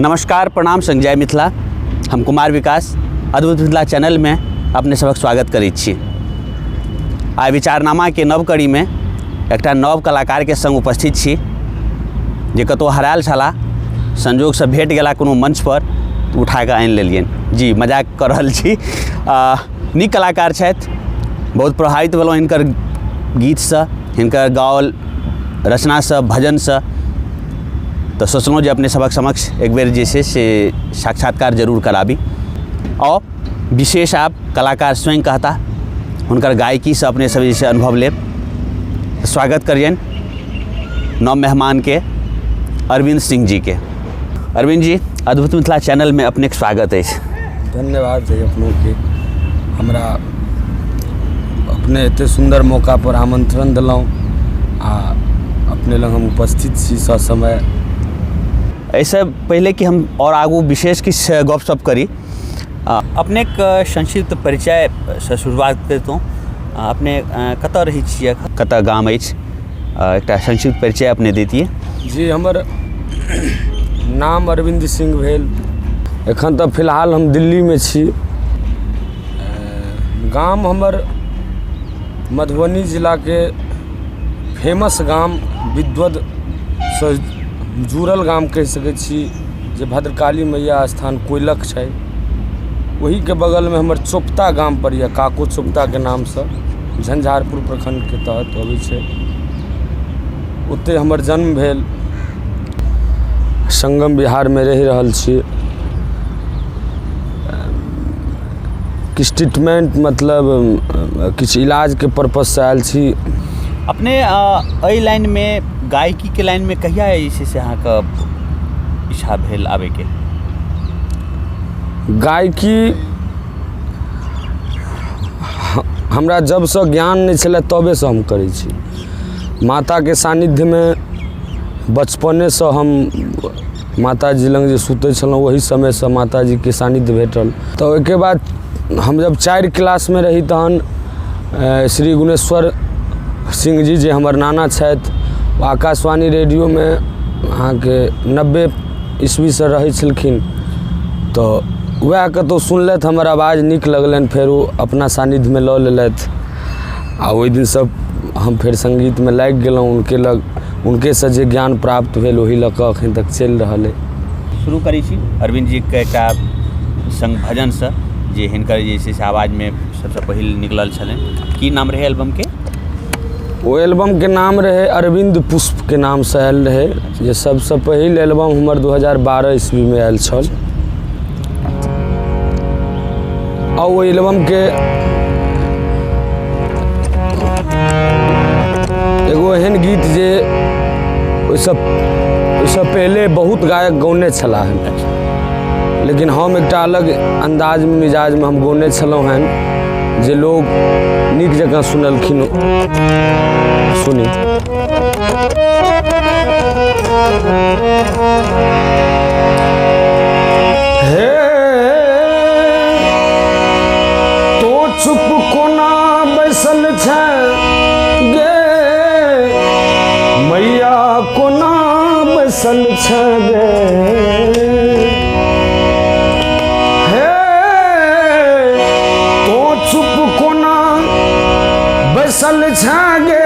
नमस्कार, प्रणाम संग जय मिथिला। हम कुमार विकास अद्भुत मिथिला चैनल में अपने सबक स्वागत करै छी। आइ विचारनामा के नव कड़ी में एकटा नव कलाकार के संग उपस्थित छी जे कतौ हरायल छलाह, संजोगसँ भेट गेला कोनो मंच पर, उठा कऽ आनि लेलियनि। जी मजाक कऽ रहल छी। नीक कलाकार छथि, बहुत प्रभावित भेलहुँ हिनकर गीतसँ, हिनकर गाओल रचनासँ, भजनसँ। तऽ सोचलहुँ जे अपने सभक समक्ष एक बेर जे छै से साक्षात्कार जरूर कराबी। आओर विशेष आब कलाकार स्वयं कहता, हुनकर गायकीसँ अपने सब जे छै अनुभव लेब। स्वागत करियनि नव मेहमानके, अरविन्द सिंह जीके। अरविन्द जी, अद्भुत मिथिला चैनलमे अपनेके स्वागत अछि। धन्यवाद है अपनोके, हमरा अपने एते सुन्दर मौका पर आमंत्रण देलहुँ आ अपने लग हम उपस्थित छी ससमय। एहिसँ पहिले कि हम आओर आगू विशेष किछु गपशप करी, अपनेके संक्षिप्त परिचयसँ शुरुआत करितहुँ। अपने कतऽ रहै छियै, कतऽ गाम अछि, एकटा संक्षिप्त परिचय अपने दैतियै। जी, हमर नाम अरविन्द सिंह भेल। एखन तऽ फिलहाल हम दिल्लीमे छी। गाम हमर मधुबनी जिलाके फेमस गाम विद्वतसँ जुड़ल गाम कहि सकै छी जे भद्रकाली मैया स्थान कोइलख छै, ओहीके बगलमे हमर चोपता गाम पड़ैए, काको चोपताके नामसँ झंझारपुर प्रखण्डके तहत अबै छै। ओतहि हमर जन्म भेल। सङ्गम बिहारमे रहि रहल छी। किछु ट्रीटमेन्ट मतलब किछु इलाजके पर्पससँ आयल छी। अपने एहि लाइनमे, गायकीके लाइनमे कहिया जे छै से अहाँके इच्छा भेल आबैके? गायकी हमरा जबसँ ज्ञान नहि छलै तबेसँ हम करै छी। माताके सान्निध्यमे बचपनेसँ हम माताजी लग जे सुतै छलहुँ ओहि समयसँ माताजीके सान्निध्य भेटल। तऽ ओहिके बाद हम जब 4 क्लासमे रही तहन श्री गुणेश्वर सिंह जी जे हमर नाना छथि, ओ आकाशवाणी रेडियोमे अहाँके 90 ईस्वीसँ रहै छलखिन। तऽ वएह कतहु सुनलथि, हमर आवाज नीक लगलनि, फेर ओ अपना सान्निध्यमे लऽ लेलथि आ ओहि दिनसँ हम फेर सङ्गीतमे लागि गेलहुँ हुनके लग। हुनकेसँ जे ज्ञान प्राप्त भेल ओही लऽ कऽ एखन तक चलि रहल अइ। शुरू करै छी अरविन्द जीके एकटा सङ्ग भजनसँ जे हिनकर जे छै से आवाजमे सबसँ पहिल निकलल छलनि। की नाम रहै एल्बमके? ओ एल्बमके नाम रहै अरविन्द पुष्पके नामसँ आयल रहै, जे सबसँ पहिल एल्बम हमर 2012 ईस्वीमे आयल छल। आ ओहि एल्बमके एगो एहन गीत जे ओहिसँ पहिले बहुत गायक गौने छलाह हन, लेकिन हम एकटा अलग अन्दाजमे मिजाजमे हम गौने छलहुँ हन जे लोग नीक जकाँ सुनलखिन। सुनी। हे तो चुप कोना बैसल छै गे मैया, कोना बैसल छै गे, हे तो चुप कोना बैसल छै गे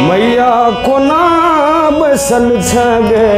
मैया, कोना बैसल छै गे,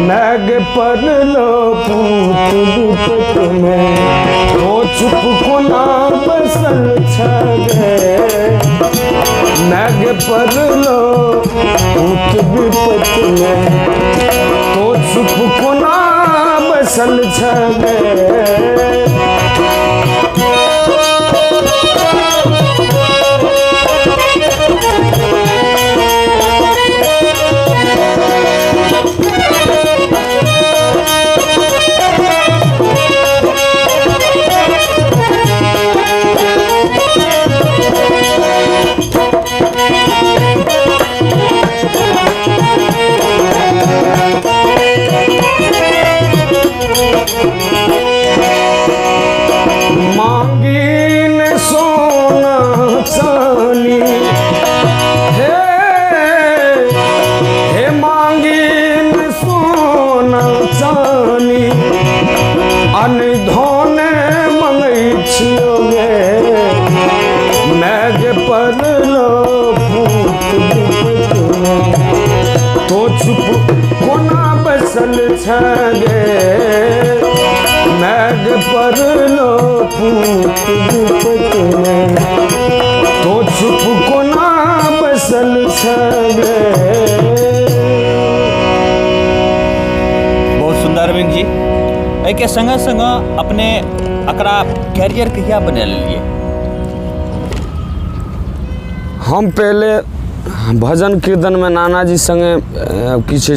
नाग पड़लो पूत विपत में, तो चुप कोना बैसल छै गे, नाग पड़लो पूत विपत में, तो चुप कोना बैसल छै गे। भवानी, अनधोने मंगै छियो गे, मैग पड़लो पूत विपतमे। तो चुप कोना बैसल छ गे, मैग पड़लो पूत विपतमे। तो चुप कोना बैसल छ गे। बहुत सुंदर अरविंद जी। एहिके संगे संगे अपने एकरा कैरियर कहिया बना लेलिए? हम पहले भजन कीर्तनमे नानाजी संगे किछु,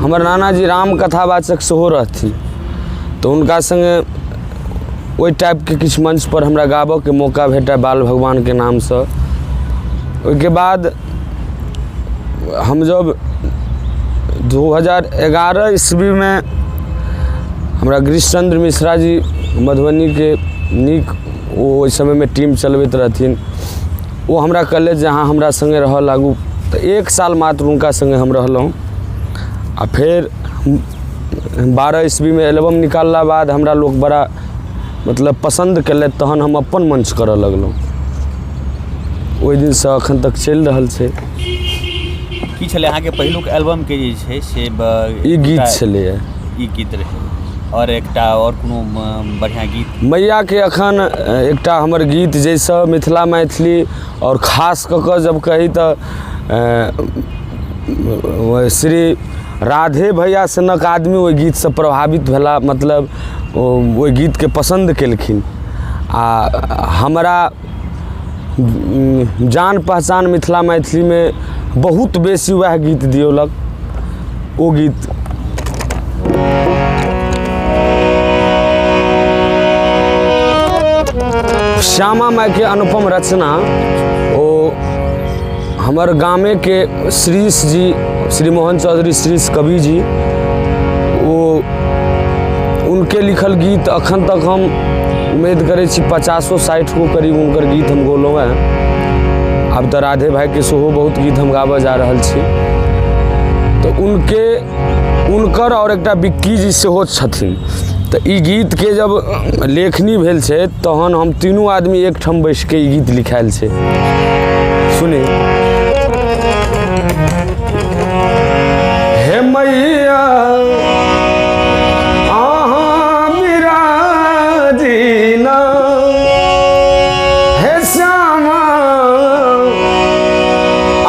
हमर नानाजी राम कथावाचक सेहो रहथिन, तऽ हुनका संगे ओहि टाइपके किछु मंचपर हमरा गाबऽके मौका भेटय बाल भगवानके नामसँ। ओहिके बाद हम जब 2011 ईस्वीमे हमरा गिरीशचन्द्र मिश्रा जी मधुबनीके नीक ओ ओहि समयमे टीम चलबैत रहथिन, ओ हमरा कहलथि जे अहाँ हमरा सङ्गे रहऽ लागू। तऽ 1 साल मात्र हुनका सङ्गे हम रहलहुँ आ फेर 12 ईस्वीमे एल्बम निकालला बाद हमरा लोक बड़ा मतलब पसन्द केलथि, तहन हम अपन मंच करऽ लगलहुँ। ओहि दिनसँ एखन तक चलि रहल छै। की छलै अहाँके पहिलुक एल्बमके जे छै से ई गीत छलैए? ई गीत रहै आओर एकटा आओर कोनो बढ़िआँ गीत? मैयाके एखन एकटा हमर गीत जाहिसँ मिथिला मैथिली आओर खास कऽ कऽ जब कही तऽ श्री राधे भैया सनक आदमी ओहि गीतसँ प्रभावित भेला, मतलब ओहि गीतके पसन्द केलखिन आ हमरा जान पहचान मिथिला मैथिलीमे बहुत बेसी वएह गीत दियौलक। ओ गीत श्यामा माइके अनुपम रचना, ओ हमर गामेके श्रीश जी, श्री मोहन चौधरी श्रीश कवि जी, ओ उनके लिखल गीत अखन तक हम उम्मीद करै छी 50-60 गो करीब हुनकर गीत हम गौलहुँ हेँ। आब तऽ राधे भाइके सेहो बहुत गीत हम गाबऽ जा रहल छी। तऽ उनके हुनकर आओर एकटा बिक्की जी सेहो छथिन। तऽ ई गीतके जब लेखनी भेल छै तहन हम तीनू आदमी एकठाम बैसिके ई गीत लिखायल छै। सुनी। हे मैया अहाँ बिराजीना, हे श्यामा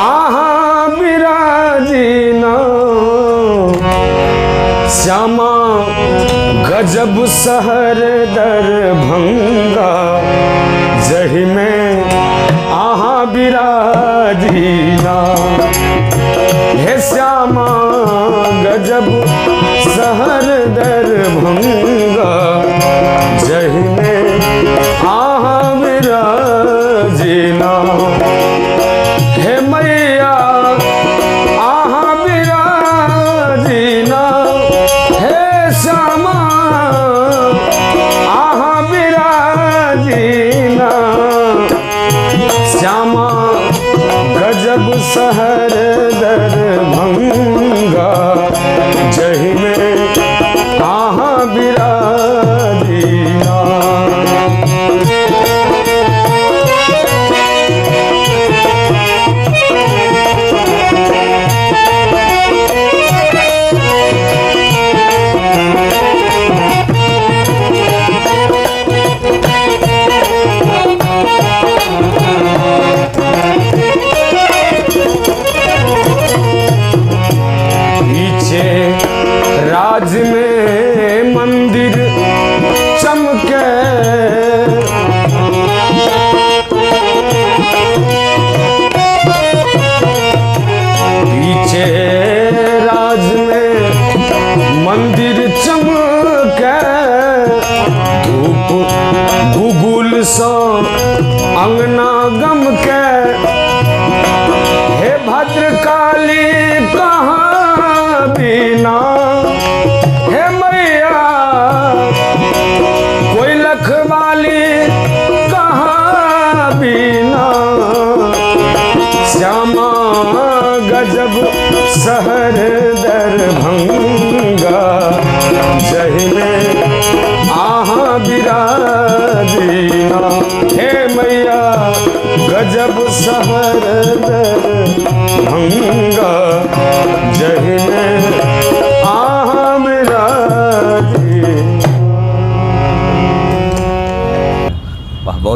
अहाँ बिराजीना, श्यामा गजब शहर दरभंगा जहिमे अहाँ बिराजीना, हे श्यामा गजब शहर दरभंगा जहिमे अहाँ बिराजीना, हे मैया अहाँ बिराजीना, हे श्यामा अहाँ बिराजीना, श्यामा गजब शहर दरभंगा जहिमे अहाँ बिराजीना। पीछे राज में मंदिर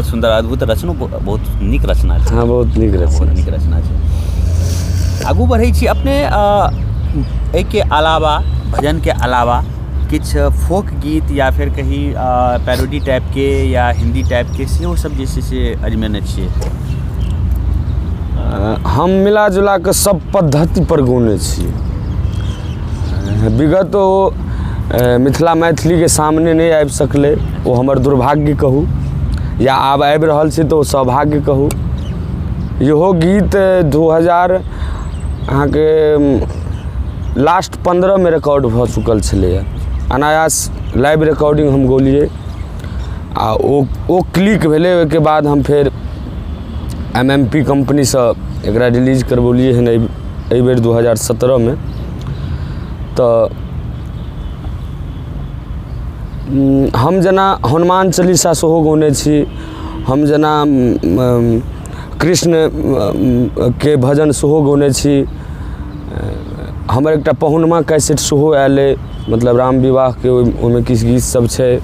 बहुत सुन्दर, अद्भुत रचनो, बहुत नीक रचना छै। हँ, बहुत नीक रचना। बहुत नीक रचना छै। आगू बढ़ै छी अपने। एहिके अलावा, भजनके अलावा किछु फोक गीत या फेर कही पैरोडी टाइपके या हिन्दी टाइपके सेहो सब जे छै से अजमेने छियै? हम मिला जुला कऽ सब पद्धतिपर गौने छी। विगत ओ मिथिला मैथिलीके सामने नहि आबि सकलै, ओ हमर दुर्भाग्य कहू या आब आबि रहल छै तऽ ओ सौभाग्य कहू। इहो गीत 2000 अहाँके लास्ट 15मे रिकॉर्ड भऽ चुकल छलैए। अनायास लाइव रिकॉर्डिंग हम गौलियै आ ओ ओ क्लिक भेलै। ओहिके बाद हम फेर एम एम पी कम्पनीसँ एकरा रिलीज करबौलियै हन एहिबेर 2017मे। तऽ हम जेना हनुमान चालीसा सेहो गौने छी, हम जेना कृष्णके भजन सेहो गौने छी। हमर एकटा पहुनमा कैसेट सेहो आयल अइ, मतलब राम विवाहके, ओहिमे किछु गीत सब छै।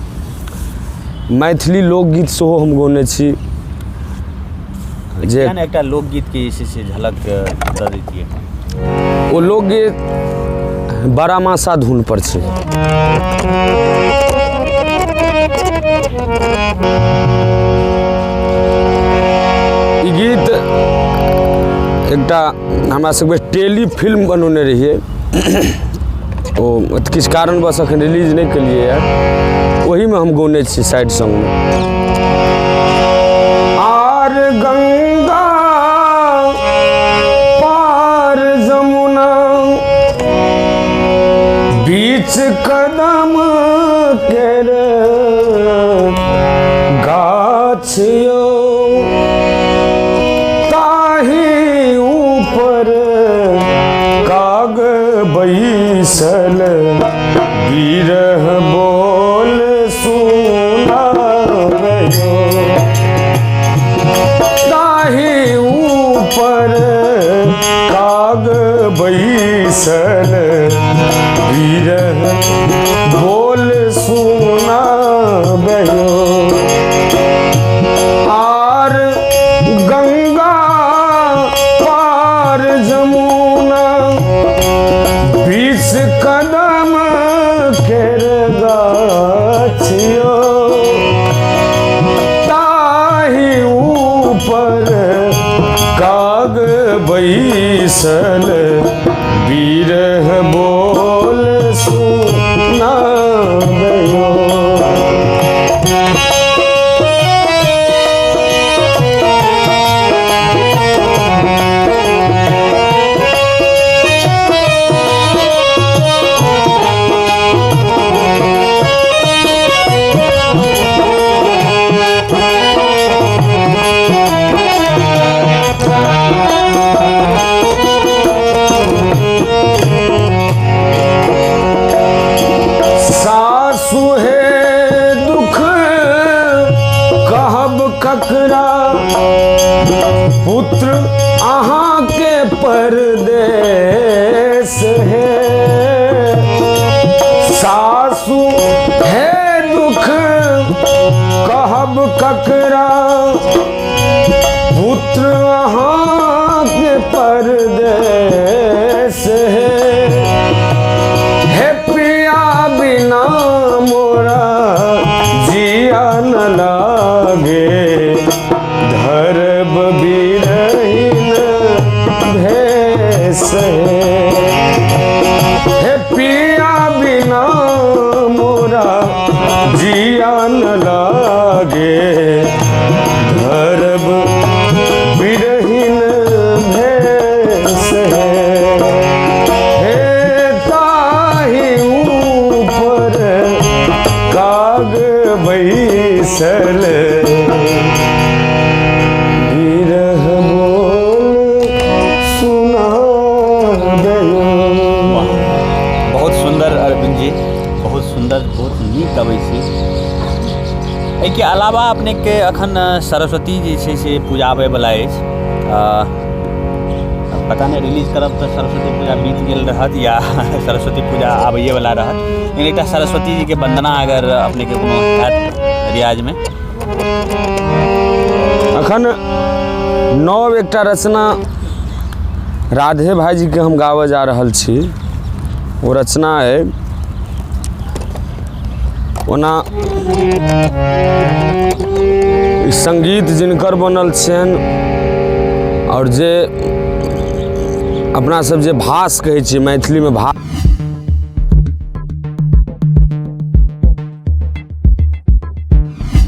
मैथिली लोकगीत सेहो हम गौने छी। जे एकटा लोकगीतके जे छै से झलक दऽ दैतियै। ओ लोकगीत बारामासा धुन पर छै। ई गीत एकटा हमरा सबके टेली फिल्म बनौने रहियै, ओ किछु कारणवश एखन रिलीज नहि केलियै हँ, ओहिमे हम गौने छी साइड सॉन्गमे। आर गंगा पार जमुना बीच कदम केर गाछ यौ, ताही ऊपर काग बैसल बिरह बोल सुनाबयो, ताही ऊपर काग बैसल बिरह बोल सुनाबयो। आर गंगा पार जमुना बीच कदम केर गाछियो, ताही ऊपर काग बैसल बिरह बोल सुनाबयो। सासु हे दुख कहब ककरा, पुत्र अहाँके परदेश हे। सासु हे दुख कहब ककरा, पुत्र अहाँके परदेश हे। हे पिया बिना मोरा जिया न लागे, धरब बिरहिन भेष हे। हे पिया बिना मोरा जिया न लागे, धरब बिरहिन भेष हे। हे ताही ऊपर काग बैसल बिरह बोल सुनाबयो। वाह, बहुत सुन्दर अरविंद जी, बहुत सुन्दर, बहुत नीक गबै छी। एहिके अलावा अपनेके एखन सरस्वती जे छै से पूजा आबैवला अछि। पता नहि रिलीज करब तऽ सरस्वती पूजा बीत गेल रहत या सरस्वती पूजा आबैएवला रहत, लेकिन एकटा सरस्वती जीके वन्दना अगर अपनेके कोनो हैत रियाजमे। एखन नव एकटा रचना राधे भाइजीके हम गाबऽ जा रहल छी। ओ रचना अइ, ओना ई सङ्गीत जिनकर बनल छनि आओर जे अपना सब जे भास कहै छियै मैथिलीमे, भा